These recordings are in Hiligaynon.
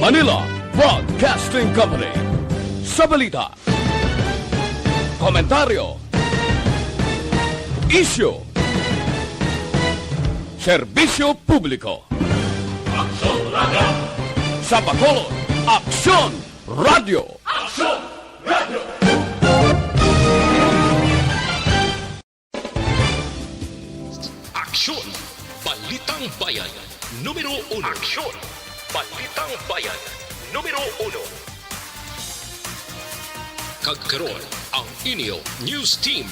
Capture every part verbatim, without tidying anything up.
Manila Broadcasting Company. Sa balita, komentaryo, isyu, serbisyo publiko. Aksyon Radio. Sa Bacolod, Aksyon Radio. Aksyon Radio. Aksyon! Balitang Bayan, numero uno. Aksyon! Balitang Bayan, numero uno. Kag karon, ang inyo news team.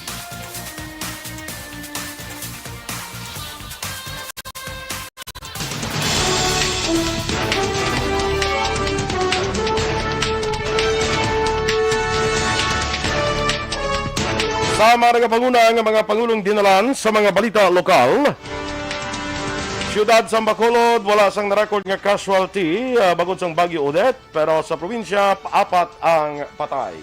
Sa mga nagapanguna nga mga pangulong dinalan sa mga balita lokal, siyudad sang Bacolod, wala sang na-record nga casualty, ah, bangod sang Bagyo Odette, pero sa probinsya, apat ang patay.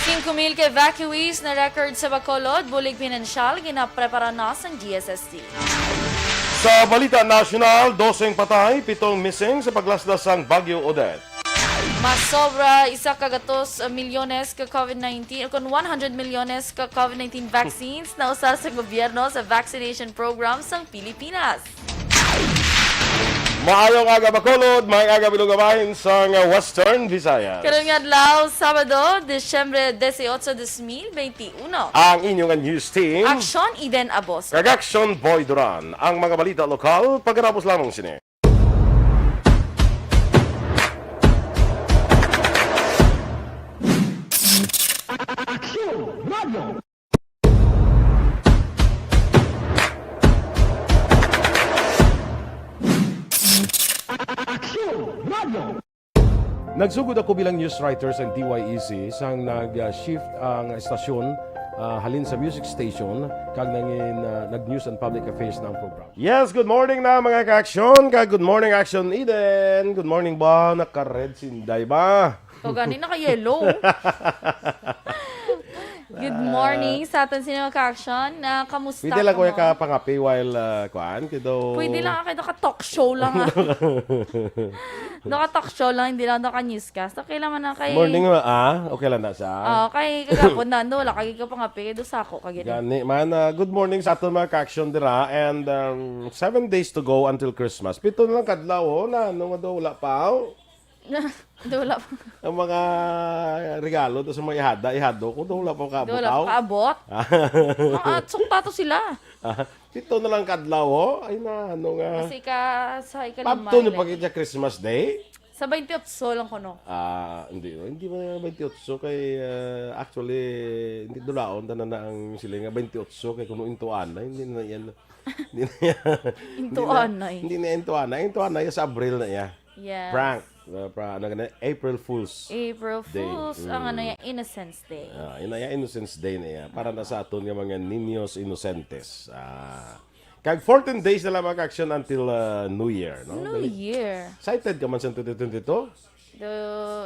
Singko mil ka evacuees na record sa Bacolod, bulig pinansyal, ginaprepara na sang D S S D. Sa balita nasyonal, doseng patay, pitong missing sa paglaslas sang Bagyo Odette. Masobra isa ka gatos milyones ka COVID nineteen, o kon one hundred milyones ka COVID nineteen vaccines na usa sa gobyerno sa vaccination program sang Pilipinas. Maayong aga, Bacolod, maayong aga, Bilog nga bahin sang Western Visayas. Karon nga adlaw, Sabado, Disyembre dieciocho, dos mil veintiuno. Ang inyo nga news team, Aksyon, Eden Aboso. Kag Aksyon, Boy Duran. Ang mga balita lokal, pagkatapos lamang sini. Aksyon Radio. Aksyon Radio. Nagsugod ako bilang news writer sa D Y E C sang nag-shift ang estasyon, ah, halin sa music station kag nangin, ah, nag-news and public affairs na ang program. Yes, good morning na, mga ka-aksyon, kag good morning, Aksyon Eden. Good morning ba? Naka-red si Inday ba? O gani, naka-yellow. Good morning sa aton sini, mga ka-aksyon. Ah, kamusta Pwede lang ko kamo? Ka pangape while, ah, kuan, kay daw Pwede lang, kay daw ka talk show lang, ah. Daw ka talk show lang, hindi lang daw ka newscast. Okay lang man na kay Morning, ah. Okay lang na siya. Ah, kay kagapon na, no, wala kay ka pangape, kay daw sako ka gid. Gani man, ah, good morning sa aton mga ka-aksyon dira, and, um, seven days to go until Christmas. Pito na lang kadlaw, oh, na, ano nga daw, wala pa, oh. Daw wala pa. Ang mga regalo daw sa mga ihada, ihado ko, daw wala pa Daw wala kaabot, pa oh. Kaabot. Ah, sukta to sila. Ah, pito na lang kadlaw, oh. Ay na, ano nga. Kasi ka, sa ikalima Pabto niyo nila. Pag itsa Christmas Day? Sa twenty-eight lang kuno. Ah, hindi, oh. Hindi man twenty-eight kay, ah, actually, hindi dulaon tanan na ang siling nga twenty-eight kay kuno intuan na, hindi na yan. Hindi na yan. Intuan na eh. Hindi na, hindi na intuan na. Intuan na yan sa Abril na iya. Yes. Prank. Uh, pra-, ano ganun? April Fools April Day. Fools, ang Mm. ano yan, Innocence Day. Ah, yun na yan, Innocence Day na yan. Para na sa aton nga mga niños inocentes. Ah, kag fourteen days na lang, mga ka-aksyon, until, uh, New Year, no? New Dali. Year. Excited ka man sa twenty twenty-two? Do,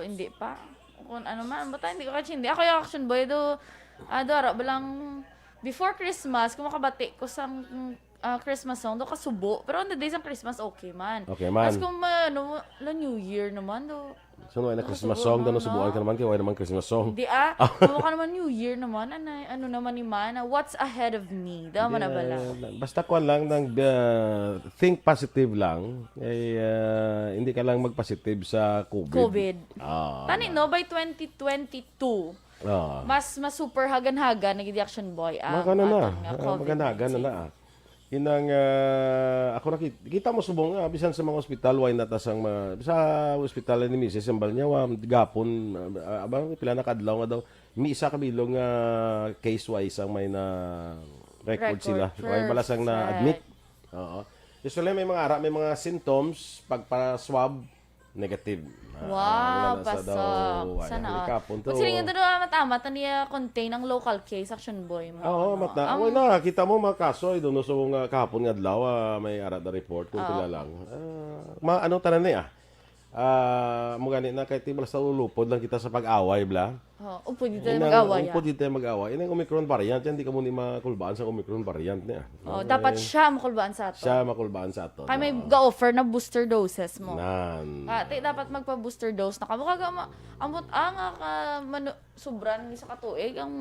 hindi pa. Kung ano man, basta hindi ko ka-aksyon. Hindi. Ako yung action boy, do, ah, do, ara, balang, before Christmas, kung makabati ko sa, mm, ah, Christmas song, do kasubo. Pero on the days ng Christmas, okay man. Okay man. As kung, ah, ano, la New Year naman, do. So, no, ay na Christmas song, daw nasubuan ka naman, kay wala naman Christmas song. Di, ah, kung ka naman New Year naman, ano, ano naman ni man, ah, what's ahead of me? Daw man na bala. Hindi, ah, basta kuwan lang, nang, ah, think positive lang. Eh, ah, hindi ka lang magpositive sa COVID. COVID. Ah. Tani, no, by twenty twenty-two, Ah. mas, mas super hagan-hagan, naging action boy, ah, Magana na. aton nga Ah, COVID nineteen. Maganagan na na, ah. Inang, ah, ako nakit-, kita mo subong nga, bisan sa mga ospital, why not as ang mga, sa ospital ni Misis, ang Balnyawa, gapon, ah, abang, pila na kadlaw nga daw, may isa ka bilog nga case-wise ang may na record Record, sila. May balasang na-admit. Perfect. Oo. Usually, may mga ara, may mga symptoms, pagpa-swab, negative. Ah, Wow, wala na sa pasok. Daw, wala. Sana all. Kapon to. Pag silingan to, amat-amat na niya contain ang local case, action boy mo. Oo, ano, mata. Ang Wala, kita mo mga kaso, ay doon sa mga kahapon nga adlaw, ah, may ara na report kung Oo. Sila lang. Ah, ma-, ano tanan ni, ah? Ah, mo gani na kay ti basta ulupod lang kita sa pag-away, bla. Oh, upod dito Inang mag-away, ah. upod dito mag-away. Inang Omicron variant, yan, di ka mo ni makulbaan sa Omicron variant niya. Oh, Okay? dapat siya makulbaan sa ato. Siya makulbaan sa ato, Kay may no? ga-offer na booster doses mo. Nan. Ah, ti, dapat magpa-booster dose na ka. Mukha ka ma-, ambot, ah, nga ka, manu-, sobran isa ka tuig ang,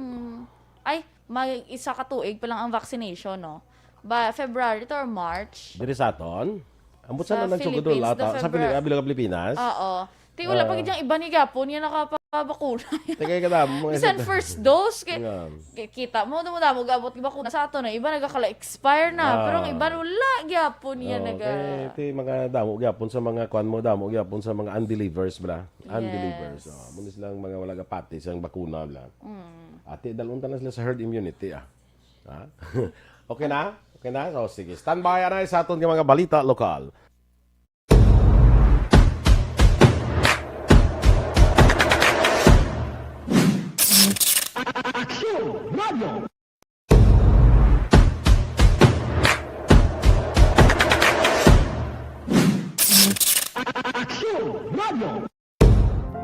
ay, may isa ka tuig pa lang ang vaccination, no? Ba, February to or March? Diri sa aton? Ambot Sa sa nang Philippines, sugod the lata? Sa February. Pili-, ah, bilang Pilipinas? Oo. Ti, wala pa Oo. gid yung iba ni gapon nga nakapabakuna. Teka, kadamo, mga Bisan sa- first dose, kay, Nga. kay kita mo, damo-damo gabot bakuna sa ato na. Iba nagkaka-expire na, Ah. pero ang iba wala gyapon yan Oo, naga- kay, ti, mga damo gyapon sa mga kwan mo, damo gyapon sa mga unbelievers, bla. Unbelievers. Yes. Oh, muna silang mga wala gapati sa bakuna, bla. Mm. Ati, dalunta na sila sa herd immunity, ah. Ha? Okay na? Okay na? So, sige. Standby, anay, sa aton nga mga balita lokal.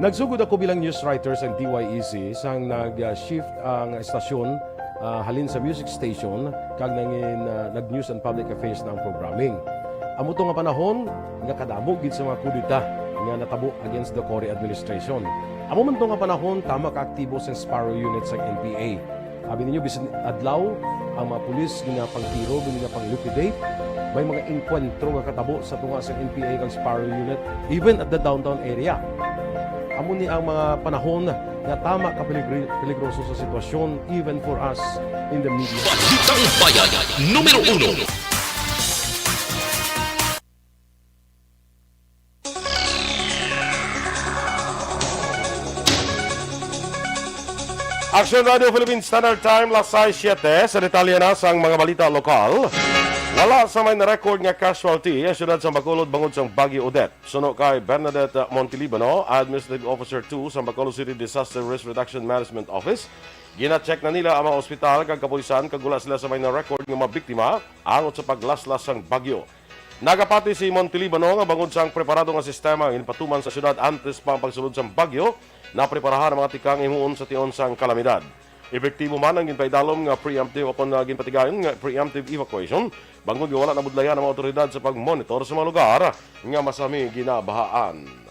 Nagsugod ako bilang news writer sang D Y E C sang nag-shift ang estasyon, ah, halin sa music station kag nangin, ah, nag-news and public affairs na ang programming. Amo to nga panahon nga kadamo gid sa mga kudeta nga natabo against the Cory administration. Amo man to nga panahon tama ka aktibo sang Sparrow Unit sang N P A. Abi ninyo, bisan adlaw, ang mga pulis ginapangtiro, ginapang-liquidate. May mga engkwentro nga katabo sa tunga sa N P A kag Sparrow Unit, even at the downtown area. Amo ni ang mga panahon nga tama ka peligri-, peligroso sa sitwasyon, even for us in the media. Balitang Bayan, numero uno. Action Radio Philippine Standard Time, las sais siete. Sa detalye na sang mga balita lokal, wala sa may na-record nga casualty ang siyudad sang Bacolod bangod sang Bagyo Odette. Suno kay Bernadette Montelibano, Administrative Officer two sang Bacolod City Disaster Risk Reduction Management Office, gina-check na nila ang mga ospital kag kapulisan kag wala sila sa may na-record nga mga biktima angot sa paglaslas sang bagyo. Nagapati si Montelibano nga bangod sang preparado nga sistema ang ginpatuman sa siyudad antes pa ang pagsulod sang bagyo, napreparahan ang mga tikang himuon sa tion sang kalamidad. Epektibo man ang ginpaidalom nga preemptive o kon, ah, ginpatigayon nga preemptive evacuation, bangod nga wala nabudlayan ang mga awtoridad sa pagmonitor sa mga lugar nga masami ginabahaan.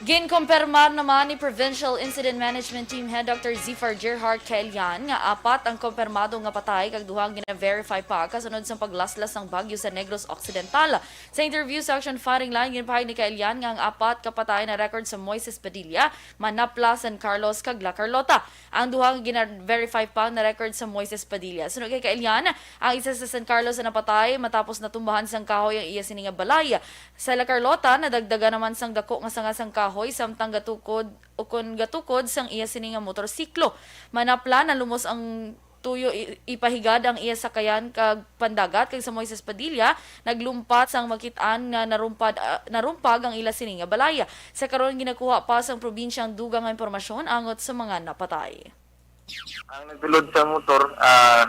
Ginkumpirmar naman ni Provincial Incident Management Team Head Doctor Zifar Gerhard Kaelian nga apat ang kumpirmado nga patay kag duha ang gina-verify pa kasunod sang paglaslas sang bagyo sa Negros Occidental. Sa interview sa Action Firing Line, ginpahayag ni Kaelian nga ang apat ka patay na-record sa Moises Padilla, Manapla, San Carlos, kag La Carlota. Ang duha nga gina-verify pa na-record sa Moises Padilla. Suno kay Kaelian, ang isa sa San Carlos na napatay matapos natumbahan sang kahoy ang iya sini nga balay. Sa La Carlota, nadagdagan naman sang dako nga sanga sang kahoy samtang gatukod ukon gatukod sang iya sini nga motorsiklo. Manapla, nalumos ang tuyo i-, ipahigad ang iya sakayan kag pandagat, kag sa Moises Padilla, naglumpat sang makit-an nga narumpad, ah, narumpag ang ila sini nga balay. Sa karon, ginakuha pa sang probinsya ang dugang nga impormasyon angot sa mga napatay. Ang nagdulod sa motor, ah,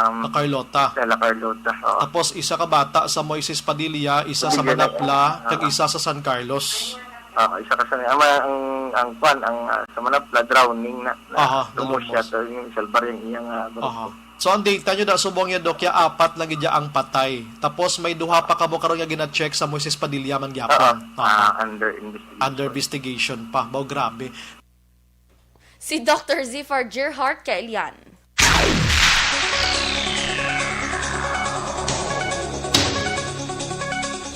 um, La Carlota. Sa La Carlota, oo. Tapos, isa ka bata sa Moises Padilla, isa sa Padilla, Manapla, ah, kag isa sa San Carlos. Ah, isa ka sa, ama, ang, ang kwan, ang, ah, sa Manapla, drowning na, na Aha, lumos siya, nalumos. So, yung salbar yung iyang, ah, Aha. grupo. So, ang data nyo, da, subong niya, Doc, ya, apat lang gid ya ang patay. Tapos, may duha pa kamo karon nga gina-check sa Moises Padilla man gyapon. Oo. Aha. Ah, under investigation. Under investigation pa. Mao, grabe. Si Doctor Zifar Gerhart Kaelian.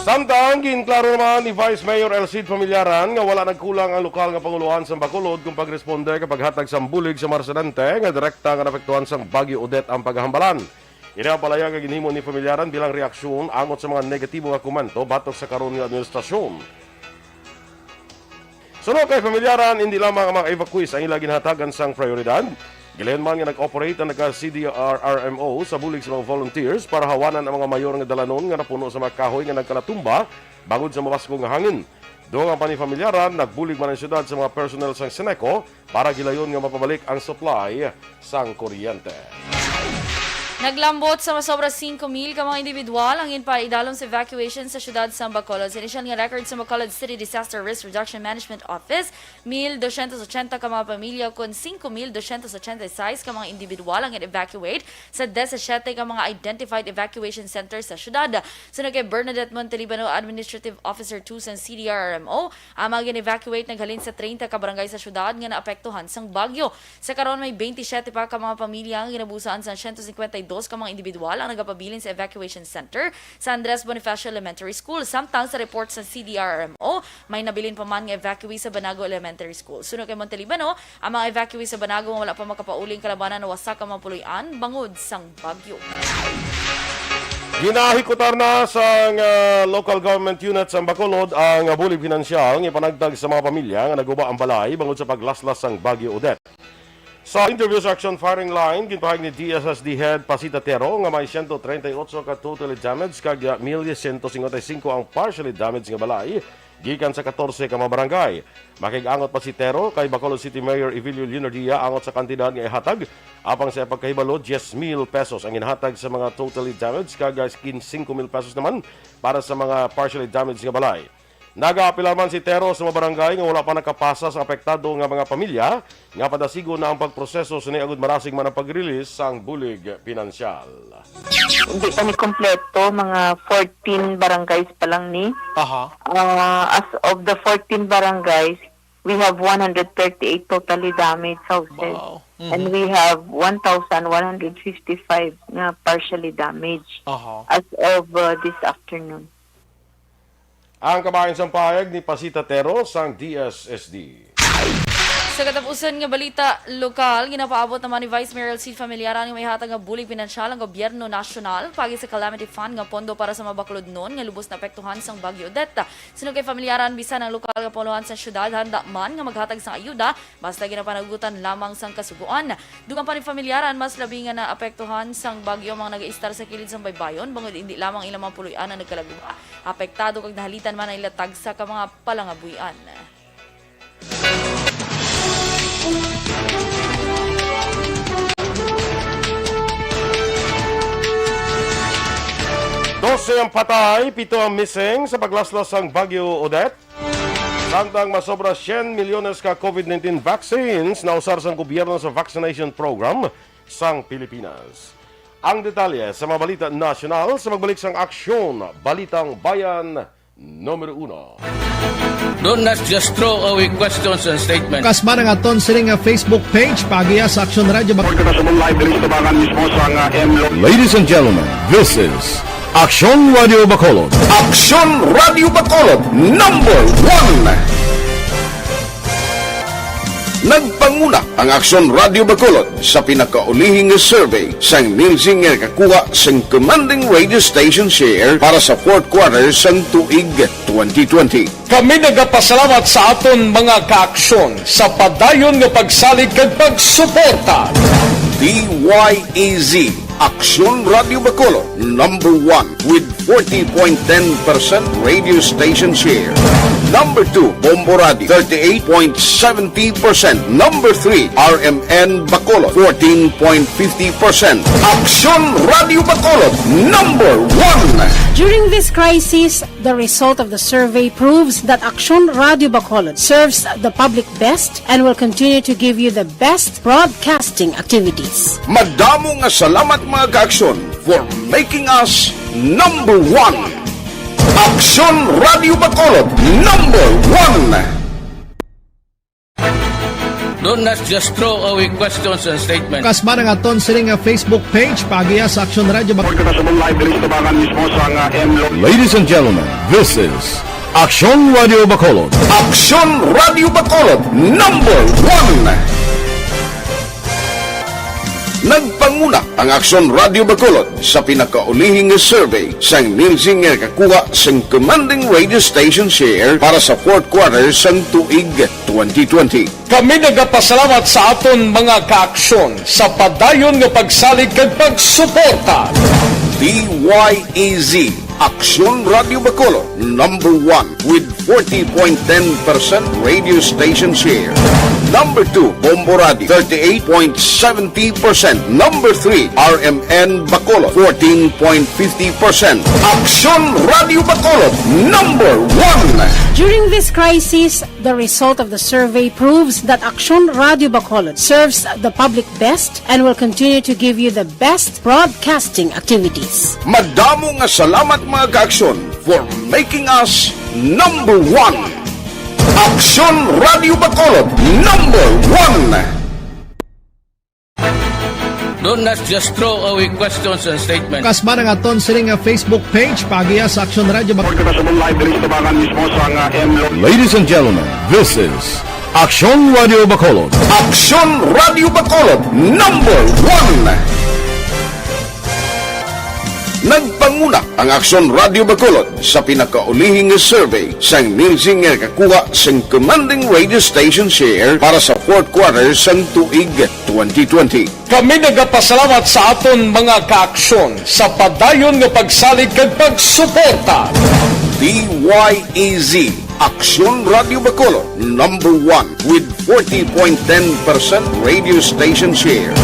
Samtang ginklaro naman ni Vice Mayor El Cid Familiaran nga wala nagkulang ang lokal nga pangulohan sa Bacolod kung pagresponde kag paghatag sang bulig sa mga residente nga direkta nga naapektuhan sang Bagyo Odette ang paghambalan. Ini ang palayag nga ginhimo ni Familiaran bilang reaksyon angot sa mga negatibo nga komento batok sa karon nga administrasyon. Suno kay Familiaran, hindi lamang ang mga evacuees ang ila ginhatagan sang prioridad. Gilayon man nga nag-operate ang nagka-C D R R M O sa bulig sa mga volunteers para hawanan ang mga mayor nga dalanon nga napuno sa mga kahoy nga nagkalatumba bangod sa mabaskog nga hangin. Dugang pa ni Familiaran, nagbulig man ang syudad sa mga personnel sang Seneco para gilayon nga mapabalik ang supply sang kuryente. Naglambot sa masobra singko mil ka mga individual ang ginpaidalom sa evacuation sa siyudad sa Bacolod. Sa inisyal nga record sa Bacolod City Disaster Risk Reduction Management Office, mil dosyentos ochenta ka mga pamilya, kon singko mil dosyentos ochenta y seis ka mga individual ang gin-evacuate sa disisiete ka mga identified evacuation centers sa siyudad. Suno kay Bernadette Montelibano, Administrative Officer two sang C D R R M O, ang mga gin-evacuate naghalin sa treinta ka barangay sa siyudad nga naapektuhan sang bagyo. Sa karon, may twenty-seven pa ka mga pamilya nga ginabusan sang siyento cincuenta y dos ka mga individual ang nagapabilin sa evacuation center sa Andres Bonifacio Elementary School. Samtang sa report sa C D R R M O, may nabilin pa man nga evacuee sa Banago Elementary School. Suno kay Montalibano, ang mga evacuee sa Banago nga wala pa makapauli ang kalabanan nawasa ka mga puloy-an bangod sang bagyo. Ginahikutar na sang ah, local government unit sa Bacolod ang bulig pinansyal nga ipanagtag sa mga pamilya nga naguba ang balay bangod sa paglaslas sang Bagyo Odette. Sa interview sa Action Firing Line, ginpahayag ni D S S D Head Pasita Tero nga may siyento treinta y ocho ka totally damaged kag ah, mil siyento cincuenta y cinco ang partially damaged nga balay gikan sa katorse ka mga barangay. Makig-angot pa si Tero kay Bacolod City Mayor Evilio Leonardia angot sa kantidad nga ihatag. Apang sa pagkahibalo, diyes mil pesos ang ginhatag sa mga totally damaged kag ah, quince mil pesos naman para sa mga partially damaged nga balay. Nagaapelar man si Tero sa mga barangay nga wala pa nakapasa sa apektado nga mga pamilya nga padasigon na ang pagproseso sini agud marasig man ang pag-release sang bulig pinansyal. Hindi pa ni kompleto, mga fourteen barangays pa lang ni. Aha. Uh, as of the fourteen barangays, we have one hundred thirty-eight totally damaged houses. Wow. And we have one thousand one hundred fifty-five nga partially damaged Aha. as of uh, this afternoon. Ang kabahin sang pahayag ni Pasita Tero sang D S S D. Sa katapusan nga balita lokal, ginapaabot naman ni Vice Mayor Elsie Familiaran nga may hatag nga bulig pinansyal ang gobyerno nasyonal pagi sa Calamity Fund nga pondo para sa mga Bacolodnon nga lubos naapektuhan sang Bagyo Odette. Suno kay Familiaran, bisan ang lokal nga panguluhan sa syudad handa man nga maghatag sang ayuda, basta ginapanagutan lamang sang kasugoan. Dugang pa ni Familiaran, mas labi nga naapektuhan sang bagyo ang mga nagaistar sa kilid sang baybayon bangod indi lamang ilang mga puloy-an ang nagkalaguba, apektado kag nahalitan man ang ila tagsa ka mga palangabuy-an. Dose ang patay, pito ang missing sa paglaslas sang Bagyo Odette. Samtang masobra syen milyones ka COVID nineteen vaccines na usar sang gobyerno sa vaccination program sang Pilipinas. Ang detalye sa mga balita nasyonal sa magbalik sang Aksyon Balitang Bayan numero uno. Don't not just throw away questions and statements. Kasma nga aton sini nga Facebook page, pagiya sa Aksyon Radio Bacolod. Kita sa live diri sa tubangan mismo sa nga M Lo. Ladies and gentlemen, this is Aksyon Radio Bacolod. Aksyon Radio Bacolod, number one. Nagpanguna ang Aksyon Radio Bacolod sa pinakaulihing nga survey sang Nielsen nga nakakuha sang commanding radio station share para sa fourth quarter sang tuig twenty twenty. Kami nagapasalamat sa aton mga kaaksyon sa padayon nga pagsalig kag pagsuporta. D Y E Z, Aksyon Radio Bacolod, number one with forty point ten percent radio station share. Number two, Bombo Radio, thirty-eight point seventy percent. Number three, R M N Bacolod, fourteen point fifty percent. Aksyon Radio Bacolod, number one. During this crisis, the result of the survey proves that Aksyon Radio Bacolod serves the public best and will continue to give you the best broadcasting activities. Madamo nga salamat, mga kaaksyon, for making us number one. Aksyon Radio Bacolod, number one. Don't not just throw away questions and statements. Kasma nga aton sini nga Facebook page, pagiya sa Aksyon Radio Bacolod. Kita sa live diri sa tubangan mismo sa nga M Lo. Ladies and gentlemen, this is Aksyon Radio Bacolod. Aksyon Radio Bacolod, number one. Nagpanguna ang Aksyon Radio Bacolod sa pinakaulihing nga survey sang Nielsen nga nakakuha sang commanding radio station share para sa fourth quarter sang tuig twenty twenty. Kami nagapasalamat sa aton mga kaaksyon sa padayon nga pagsalig kag pagsuporta. D Y E Z, Aksyon Radio Bacolod, number one with forty point ten percent radio station share. Number two, Bombo Radio, thirty-eight point seventy percent. Number three, R M N Bacolod, fourteen point fifty percent. Aksyon Radio Bacolod, number one. During this crisis, the result of the survey proves that Aksyon Radio Bacolod serves the public best and will continue to give you the best broadcasting activities. Madamo nga salamat, mga ka-Aksyon, for making us number one. Aksyon Radio Bacolod, number one. Don't not just throw away questions and statements. Kasba ang aton sini nga Facebook page, paagiha sa Aksyon Radio Bag- Report kita sa Live diri sa Tabangan mismo sa nga M Lo- Ladies and gentlemen, this is Aksyon Radio Bacolod. Aksyon Radio Bacolod, number one. Nagpanguna ang Aksyon Radio Bacolod sa pinakaulihing nga survey sang Nielsen nga nakakuha sang commanding radio station share para sa fourth quarter sang tuig twenty twenty. Kami nagapasalamat sa aton mga ka-Aksyon sa padayon nga pagsalig kag pagsuporta. D Y E Z, Aksyon Radio Bacolod, number one with forty point ten percent radio station share.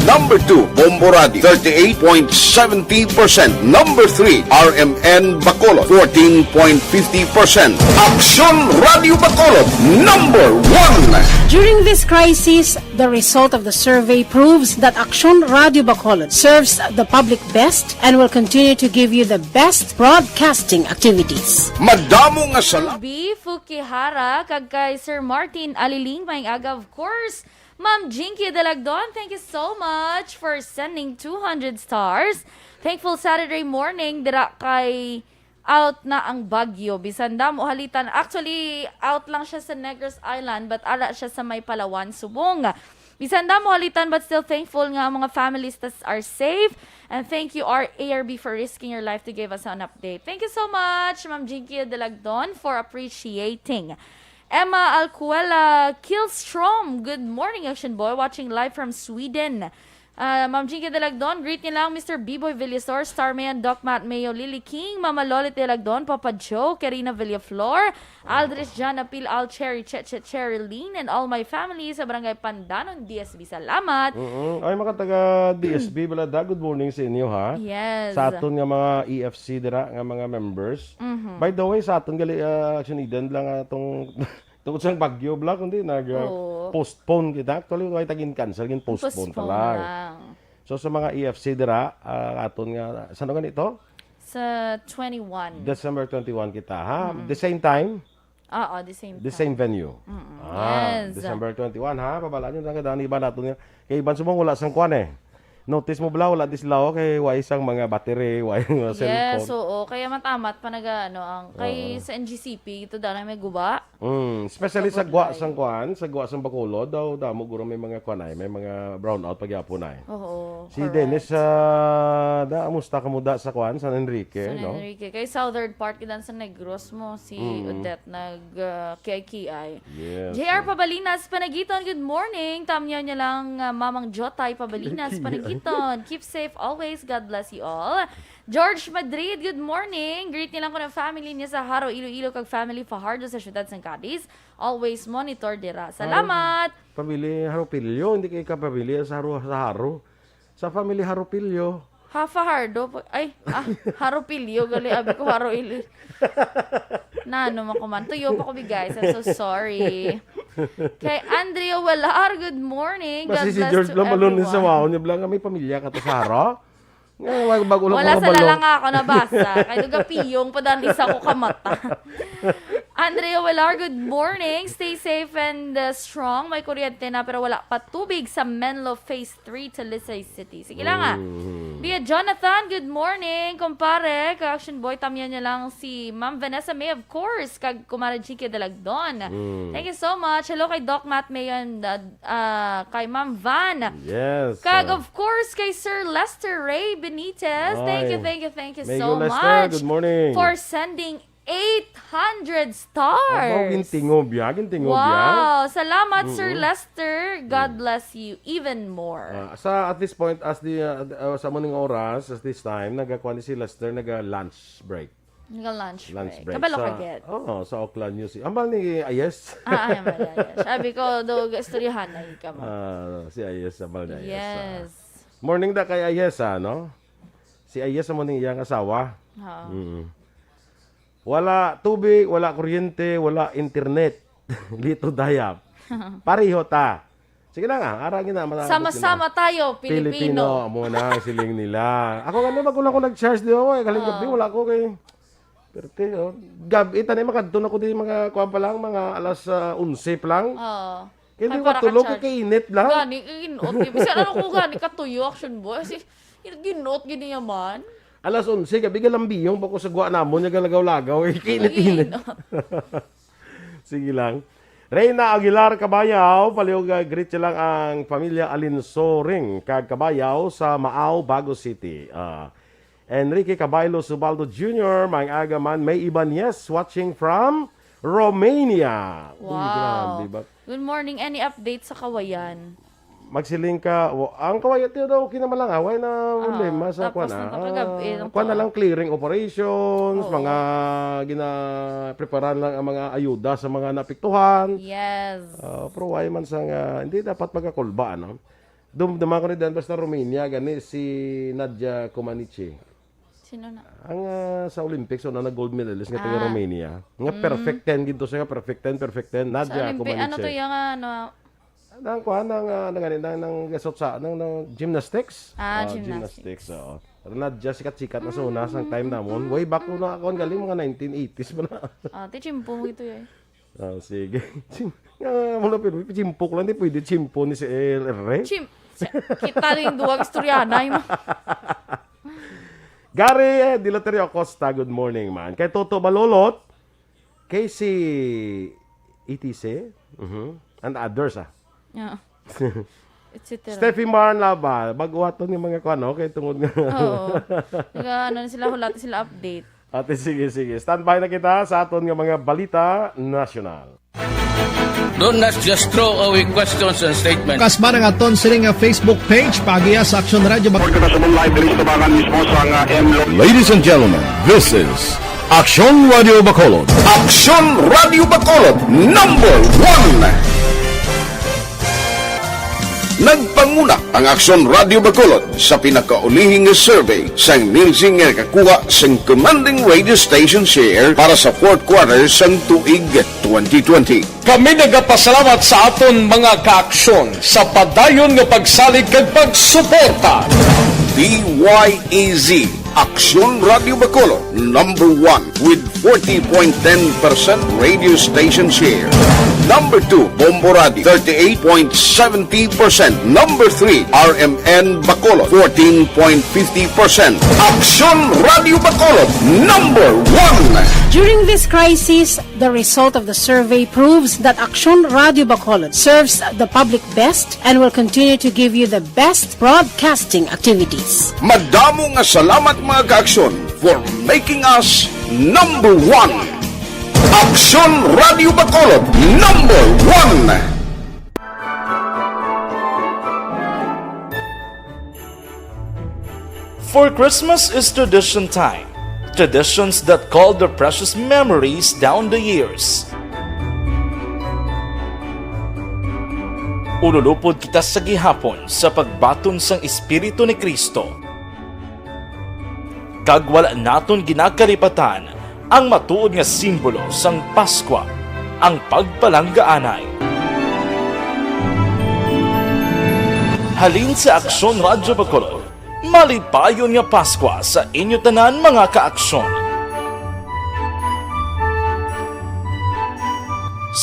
Number two, Bombo Radio, thirty-eight point seventy percent. Number three, R M N Bacolod, fourteen point fifty percent. Aksyon Radio Bacolod, number one. During this crisis, the result of the survey proves that Aksyon Radio Bacolod serves the public best and will continue to give you the best broadcasting activities. Madamo nga salamat. B Fukihara, kag kay Sir Martin Aliling, maayong aga, of course. Ma'am Jinky Dalagdon, thank you so much for sending two hundred stars. Thankful Saturday morning dira kay out na ang bagyo. Bisan damo halitan, actually, out lang siya sa Negros Island, but ara siya sa may Palawan, Subong. Bisan damo halitan, but still thankful nga ang mga families tas are safe. And thank you, R A R B, for risking your life to give us an update. Thank you so much, Ma'am Jinky Dalagdon, for appreciating. Emma Alcuela Kilstrom, good morning, Action Boy. Watching live from Sweden. Ah, Ma'am Jinky Dalagdon, greet niyo lang Mister Biboy Villasor, Starman, Doc Matt Mayo, Lily King, Mama Lolit Dalagdon, Papa Joe, Karina Villaflor, Aldris John Apil, Al Cherry, Chet Chet Cherry Lynn, and all my family sa Barangay Pandanon, D S B. Salamat. Mm-mm. Ay, mga taga D S B, balada, good morning sa inyo, ha? Yes. Sa aton nga mga E F C dira, nga mga members. Mhm. By the way, sa aton gali, ah, Action Eden lang atong tungod sa bagyo bala, kundi nag, ah, Oo. postpone kita. Actually, way tagin cancel, gin postpone pa Postpone lang. lang. So, sa mga E F C dira, ah, aton nga, saan gani ito? Sa twenty-one. December twenty-one kita, ha? Mm-mm. The same time? Oo, the same The time. same venue. Mm-mm. Ah, Yes. December twenty-one, ha? Pabalaan nyo lang kadaan iban nato niya. Kay iban sumong wala sang kwan eh. Notice mo bala, wala di sila, oh, kay wa isang mga battery, wa yung mga Yes, cellphone. oo. Kaya matamat pa naga, ano, ang, kay Oo. sa N G C P, ito daw na may guba. Mm, especially sa Kabudlay. gwa sang kwan, sa gwa sang Bacolod, daw damo guro may mga kwan ay, may mga brownout pagyapon ay. Oo, Si correct. Dennis, ah, da, amusta ka mo da sa kwan, San Enrique, San no? Enrique. Kay southern part, kidan sa Negros mo, si Mm. Odette nag, ah, kiay-kiay. Yes, J R oh. Pabalinas, Panagiton, good morning. Tamyaw niya lang, ah, Mamang Jotay Pabalinas, Kiay. Panagiton. Keep safe always. God bless you all. George Madrid, good morning. Greet nilang ko ng family niya sa Jaro, Iloilo, kag family Fajardo sa siyudad sang Cadiz. Always monitor dira. Salamat. Family Jaropillo, hindi kayo kapamilya sa Jaro, sa Jaro. Sa family Jaropillo. Ha, Fajardo. Pa-, ay, ah, Jaropillo. Gali, abi ko, Jaro Ili. Nano man ko man. Tuyo pa ko, bi, guys. I'm so sorry. Kay Andrea Walar, good morning. God Basi si bless George to Lamalon ni everyone. Sa Waon niya, bala nga may pamilya ka to sa Jaro? Nga, wag-, bago lang Wala ko sa kabalo. Lalanga ako nabasa. Kay duga piyong pa dan isa ko kamata. Andrea Welar, good morning. Stay safe and, uh, strong. May kuryente na pero wala pa tubig sa Menlo Phase three, Talisay City. Sige lang, ah. Mm. Bia Jonathan, good morning, kumpare. Ka-Action Boy, tamyan niya lang si Ma'am Vanessa May, of course, kag Kumare G K Dalagdon. Mm. Thank you so much. Hello kay Doc Matt May and, uh, ah, kay Ma'am Van. Yes, Kag, ah. of course, kay Sir Lester Ray Benitez. Thank you, Ay. thank you, thank you May so go, Lester. much Good morning. for sending eight hundred stars. Abaw, gintingob ya, gintingob ya. Wow! Salamat, Sir Mm-mm. Lester. God Mm. bless you even more. Ah, sa, at this point, as the, uh, uh, sa muning oras, at this time, nagakuha ni si Lester, naga-lunch break. Naga-lunch Lunch break. break. Kabalo Sa, ka, Ged. Oo, sa Auckland News. Ambal ni Ayes. Ah, ay, ambal ni Ayes. Sabi ko, do, istoryahan na ka mo. Ah, si Ayes, ambal ni Ayes, ah. Yes. Morning da kay Ayes, ah, no? Si Ayes sa muning iyang asawa. Oo. Mm. Wala tubig, wala kuryente, wala internet. Lito dayap. Pareho ta. Sige lang, ah, ara gina, mata-, Sama-sama tayo, Pilipino. Pilipino, amo na ang siling nila. Ako nga, bago lang ako nag-charge, di ba? Ay, galing Oo. gabi, wala ko kay, perte, oh. Gab-, ita na, makadto na ko di mga, kuwan pa lang, mga alas, ah, onse pa lang. Oo. Kaya di Ay, ko para ka tulog, charge. kay init lang. Gani, inot. Bisan ano ko gani, katuyo, action boy. Kasi, ginot, gini yaman. Alas onse, gabi, galambiyong pa ko sa guwa namon, yung galagaw-lagaw, eh, kainit-init. Inot. Sige lang. Reyna Aguilar Cabayaw, palihog, ah, greet siya lang ang pamilya Alinsoring kag Cabayaw sa Maao, Bago City. Ah, Enrique Cabailo Subaldo Junior, maayong aga man. May Ibanez watching from Romania. Uy, Wow. grabe ba? Good morning. Any update sa Kawayan? Magsiling ka, wa-, ang Kawayan tiyo daw, okay naman lang, ah. Wala na Ah, problema sa tapos kuwan, ah. nagpakagab-, eh, Ah, nang kuwan na to. lang, clearing operations, Oo. mga gina-, preparan lang ang mga ayuda sa mga naapektuhan. Yes. Ah, pero why man sa nga, hindi dapat magkakulba, ano? Dum-, duman ko ni Dan, basta Romania, gani si Nadia Comaneci. Sino na? Ang, ah, sa Olympics, una nag-gold medalist nga taga Ah. Romania. Nga Mm. perfect ten, ginto siya nga perfect ten, perfect ten. Sa Nadia Olympi-, ano Comaneci. to yung, ano, Nang kuha, nang, ah, nang, nang, nang, nang, nang gymnastics? Ah, Ah, gymnastics. gymnastics, oo. Nadia, sikat-sikat na sa una, sang time namon. Way back ko na ako, ang galing, mga nineteen eighties pa na. Ah, ti chimpo mo ito, eh. Ah, sige. Chim-, nga, mula pero, chimpo ko lang, di pwede chimpo ni si El Rey. Chim-, si-, kita rin duwag istorya na, yung Gary, eh, Dilaterio Acosta, good morning, man. Kay Toto Balolot, kay si E T C, mhm, and others, ah. Yeah. Et cetera. Steffi Marn Laba, bago ato ni mga kuwan, no? Kay tungod nga Oo. Nag-, ano na sila, hulat sila update. Ate, sige, sige. Standby na kita sa aton nga mga balita nasyonal. Do not just throw away questions and statements. Kasba ang aton sini nga Facebook page, paagiha sa Aksyon Radyo Bac-, Kita sa live diri sa tabangan mismo sa nga M Lo- Ladies and gentlemen, this is Aksyon Radyo Bacolod. Aksyon Radyo Bacolod, number one. Nagpanguna ang Aksyon Radyo Bacolod sa pinakaulihing nga survey sang Nielsen nga nakakuha sang commanding radio station share para sa fourth quarter sang tuig twenty twenty. Kami nagapasalamat sa aton mga kaaksyon sa padayon nga pagsalig kag pagsuporta. D Y E Z, Aksyon Radio Bacolod, number one with forty point ten percent radio station share. Number two, Bombo Radio, thirty-eight point seventy percent. Number three, R M N Bacolod, fourteen point fifty percent. Aksyon Radio Bacolod, number one. During this crisis, the result of the survey proves that Aksyon Radio Bacolod serves the public best and will continue to give you the best broadcasting activities. Madamo nga salamat, mga kaaksyon, for making us number one. Aksyon Radio Bacolod, number one. For Christmas is tradition time. Traditions that call their precious memories down the years. Ululupod kita sa gihapon sa pagbaton sang Espiritu ni Cristo. Kag wala naton ginakalipatan ang matuod nga simbolo sang Paskwa, ang pagpalanggaanay. Halin sa Aksyon Radyo Bacolod, malipayon nga Paskwa sa inyo tanan, mga kaaksyon.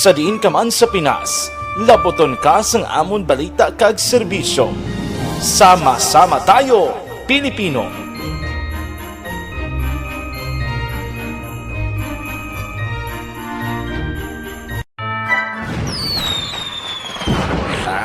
Sa diin ka man sa Pinas, labuton ka sang amon balita kag serbisyo. Sama-sama tayo, Pilipino!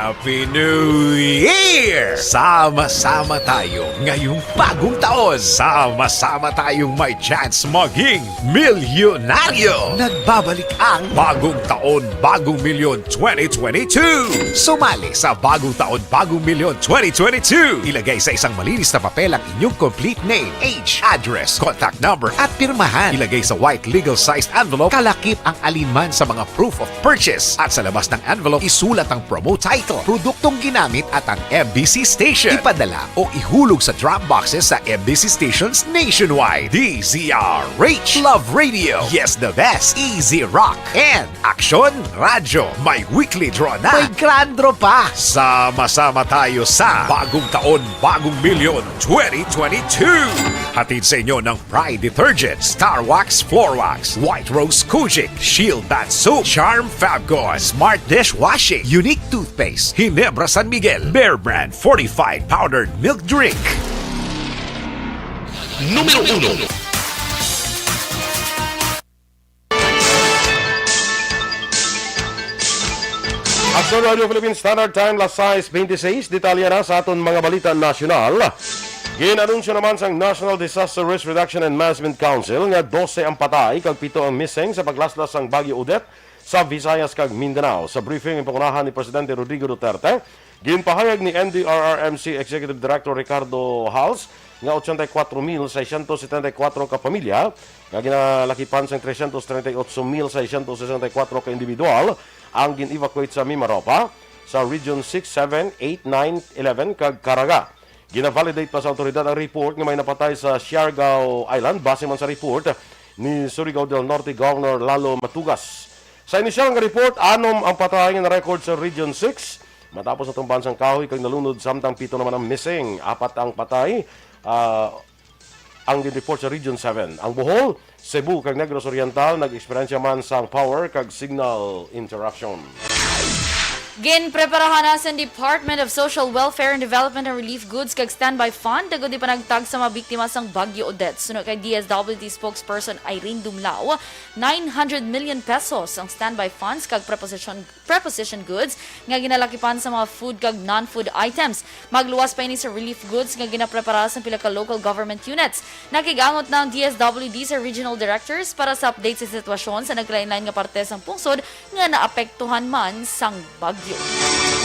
Happy New Year! Sama-sama tayo ngayong bagong taon. Sama-sama tayong may chance maging milyonaryo. Nagbabalik ang Bagong Taon, Bagong Milyon twenty twenty-two. Sumali sa Bagong Taon, Bagong Milyon twenty twenty-two. Ilagay sa isang malinis na papel ang inyong complete name, age, address, contact number, at pirmahan. Ilagay sa white legal-sized envelope, kalakip ang alinman sa mga proof of purchase. At sa labas ng envelope, isulat ang promo title, produktong ginamit at ang M B C station. Ipadala o ihulog sa drop boxes sa M B C stations nationwide. D Z R H. Love Radio. Yes, the best. Easy Rock. And Aksyon Radyo. May weekly draw na. May grand draw pa. Sama-sama tayo sa Bagong Taon, Bagong Milyon twenty twenty-two. Hatid sa inyo ng Pride Detergent, Star Wax Floor Wax, White Rose Kojic, Shield Bath Soap, Charm Fabcon, Smart Dishwashing, Unique Toothpaste, Ginebra San Miguel, Bear Brand Fortified Powdered Milk Drink. Número uno. Aksyon Radyo Philippine Standard Time, las sais bente seis. Detalye na sa aton mga balita nasyonal. Gin-anunsyo naman sang National Disaster Risk Reduction and Management Council nga dose ang patay kag pito ang missing sa paglaslas sang Bagyo Odette sa Visayas kag Mindanao. Sa briefing ang pangunahan ni Presidente Rodrigo Duterte, ginpahayag ni N D R R M C Executive Director Ricardo Hals nga ochenta y cuatro mil seiscientos setenta y cuatro ka pamilya nga ginalakipan sang trescientos treinta y ocho mil seiscientos sesenta y cuatro ka individual ang gin-evacuate sa Mimaropa, sa Region six, seven, eight, nine, eleven, kag Caraga. Gina-validate pa sa awtoridad ang report nga may napatay sa Siargao Island, base man sa report ni Surigao del Norte Governor Lalo Matugas. Sa inisyal nga report, anom ang patay nga na-record sa Region six, matapos natumban sang kahoy kag nalunod, samtang pito naman ang missing. Apat ang patay, ah, ang gin-report sa Region seven. Ang Bohol, Cebu, kag Negros Oriental nag-eksperyensya man sang power kag signal interruption. Ginpreparahan na sa Department of Social Welfare and Development ang relief goods kag standby fund tungod ipanagtag sa mga biktima sang Bagyo Odette. Suno kay D S W D spokesperson Irene Dumlao, nine hundred million pesos ang standby funds kag preposition, preposition goods nga ginalakipan sa mga food kag non-food items. Magluwas pa ini sa relief goods nga ginaprepara sa pila ka local government units. Nakig-angot na ang D S W D sa regional directors para sa update sa sitwasyon sa nagkalain-lain nga parte sang pungsod nga naapektuhan man sang bagyo.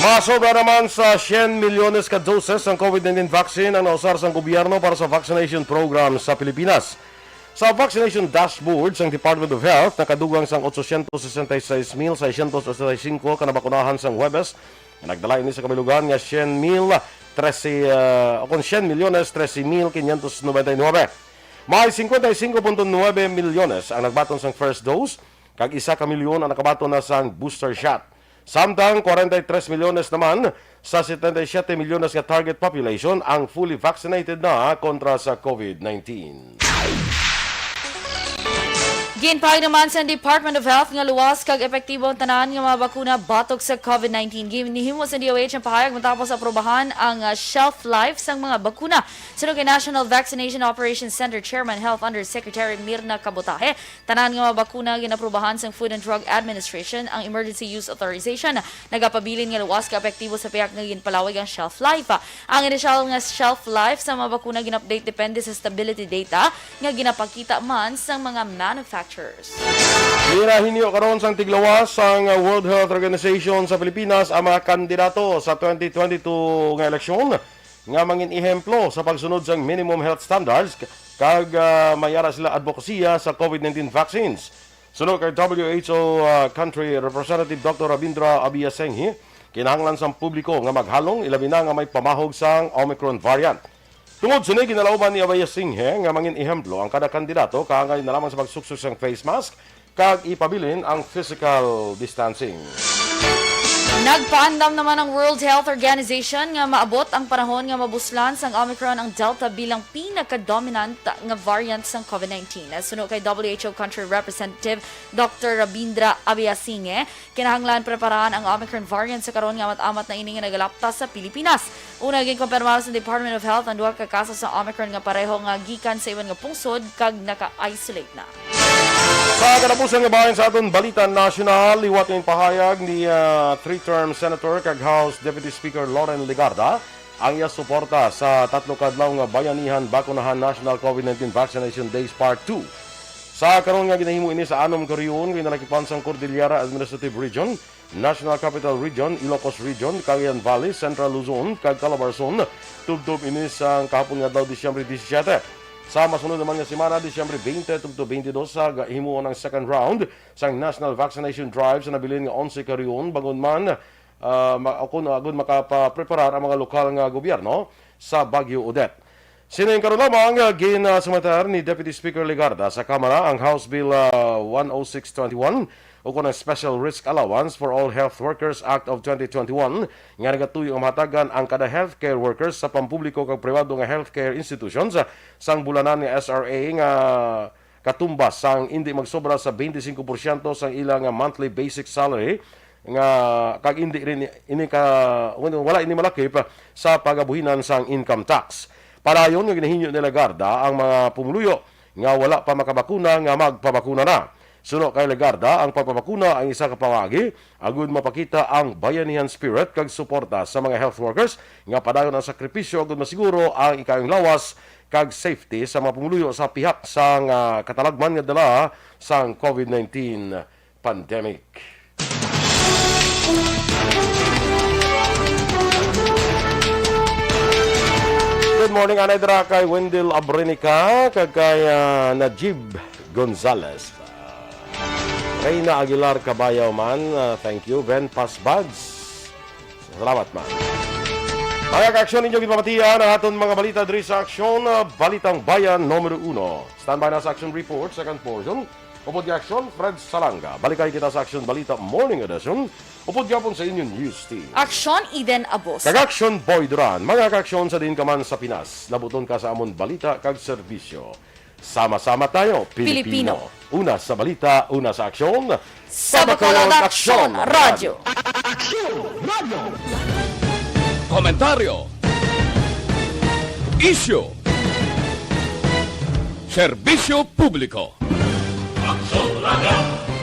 Masobra naman sa syen milyones ka doses sang COVID nineteen vaccine ang nausar sang gobyerno para sa vaccination program sa Pilipinas. Sa vaccination dashboard sang Department of Health, nakadugang sang ochocientos sesenta y seis mil seiscientos ochenta y cinco ka nabakunahan sang Huwebes, nga nagdala ini sa kabilugan nga syen mil trese, ah, o kon syen milyones trese mil quinientos noventa y nuebe. May cincuenta y cinco punto nuebe milyones ang nagbaton sang first dose, kag isa ka milyon ang nakabaton na sang booster shot. Samtang kwarenta y tres milyones naman sa setenta y siete milyones nga target population ang fully vaccinated na kontra sa COVID nineteen. Ginpahayag naman sa Department of Health nga luwas kag epektibo ang tanan nga mga bakuna batok sa COVID nineteen. Ginhimo sa D O H ang pahayag matapos aprobahan ang, ah, shelf life sang mga bakuna. Suno kay National Vaccination Operations Center Chairman Health Undersecretary Mirna Cabotaje, tanan nga mga bakuna ginaprobahan sang Food and Drug Administration ang emergency use authorization. Nagapabilin nga luwas ka epektibo sa pihak nga ginpalawig ang shelf life. Ang inisyal nga shelf life sa mga bakuna gin-update depende sa stability data nga ginapakita man sang mga manufacturers. Ginahinyo karon sang tiglawas sang World Health Organization sa Pilipinas ang mga kandidato sa twenty twenty-two nga eleksyon nga mangin ehemplo sa pagsunod sang minimum health standards, kag, ah, may ara sila advokasya sa COVID nineteen vaccines. Suno kay W H O, ah, Country Representative Doctor Rabindra Abiasenghi, kinahanglan sang publiko nga maghalong, ilabi na nga may pamahog sang Omicron variant. Tungod sini, ginalauman ni Abiasenghi nga mangin ehemplo ang kada kandidato kaangay na lamang sa pagsuksok sang face mask kag ipabilin ang physical distancing. Nagpaandam naman ang World Health Organization nga maabot ang panahon nga mabuslan sang Omicron ang Delta bilang pinaka-dominant nga variant sang COVID nineteen. Suno kay W H O Country Representative Doctor Rabindra Abiasinghe, kinahanglan preparahan ang Omicron variant sa karon nga amat-amat na ini nga nagalapta sa Pilipinas. Una, ginkumpirmar sa Department of Health ang duha ka kaso sa Omicron nga pareho nga gikan sa iban nga pungsod kag naka-isolate na. Sa katapusan nga bahin sa aton balita nasyonal, liwat nga pahayag ni, ah, three-term Senator kag House Deputy Speaker Loren Legarda ang iya suporta sa tatlo ka adlaw nga Bayanihan Bakunahan National COVID nineteen Vaccination Days Part two. Sa karon nga ginahimo ini sa anom ka rehiyon nga nakipan sang Cordillera Administrative Region, National Capital Region, Ilocos Region, Cagayan Valley, Central Luzon, kag Calabarzon, tubtob ini sang kahapon nga adlaw, Disyembre disisiete. Sa masunod naman nga semana, Disyembre twenty tubtob twenty-two, sa ga-, himuon ang second round sang National Vaccination Drive sa nabilin nga onse ka rehiyon, bangod man, ah, ma-, o kun, agud makapapreparar ang mga lokal nga gobyerno sa Bagyo Odette. Sining karon lamang, ah, ginasumatar ni Deputy Speaker Legarda sa Kamara ang House Bill, ah, one oh six twenty-one, ukon ang Special Risk Allowance for All Health Workers Act of twenty twenty-one, nga nagatuyo nga mahatagan ang kada healthcare workers sa pampubliko kag pribado nga healthcare institutions, ah, sang bulanan nga S R A nga katumbas sang indi magsobra sa twenty-five percent sang ila nga monthly basic salary, nga kag indi rin ini ka, wala ini malakip sa pagabuhinan sang income tax. Padayon nga ginahinyo ni Legarda ang mga pumuluyo nga wala pa makabakuna nga magpabakuna na. Suno kay Legarda, ang pagpabakuna ang isa ka pamaagi agud mapakita ang bayanihan spirit kag suporta sa mga health workers nga padayon ang sakripisyo agud masiguro ang ikayong lawas kag safety sa mga pumuluyo sa pihak sang, ah, katalagman nga dala sang COVID nineteen pandemic. Good morning, anay dira kay Wendell Abrenica kag kay, ah, Najib Gonzalez. Reyna Aguilar Cabayaw man, ah, thank you. Ben Pasbads, salamat man. Mga ka-aksyon, inyo ginpamatian ang aton mga balita diri sa Aksyon, ah, Balitang Bayan numero uno. Standby na sa Aksyon Report, second portion. Upod kay Aksyon, Fred Salanga. Balikay kita sa Aksyon Balita Morning Edition. Upod gihapon sa inyong news team. Aksyon, Eden Abos. Kag Aksyon, Boy Duran. Mga ka-aksyon, sa diin ka man sa Pinas, labuton ka sa amon balita kag serbisyo. Sama-sama tayo, Pilipino. Pilipino. Una sa balita, una sa aksyon. Sa Bacolod Aksyon Radyo. Komentaryo. Isyu. Serbisyo publiko. Aksyon Radyo.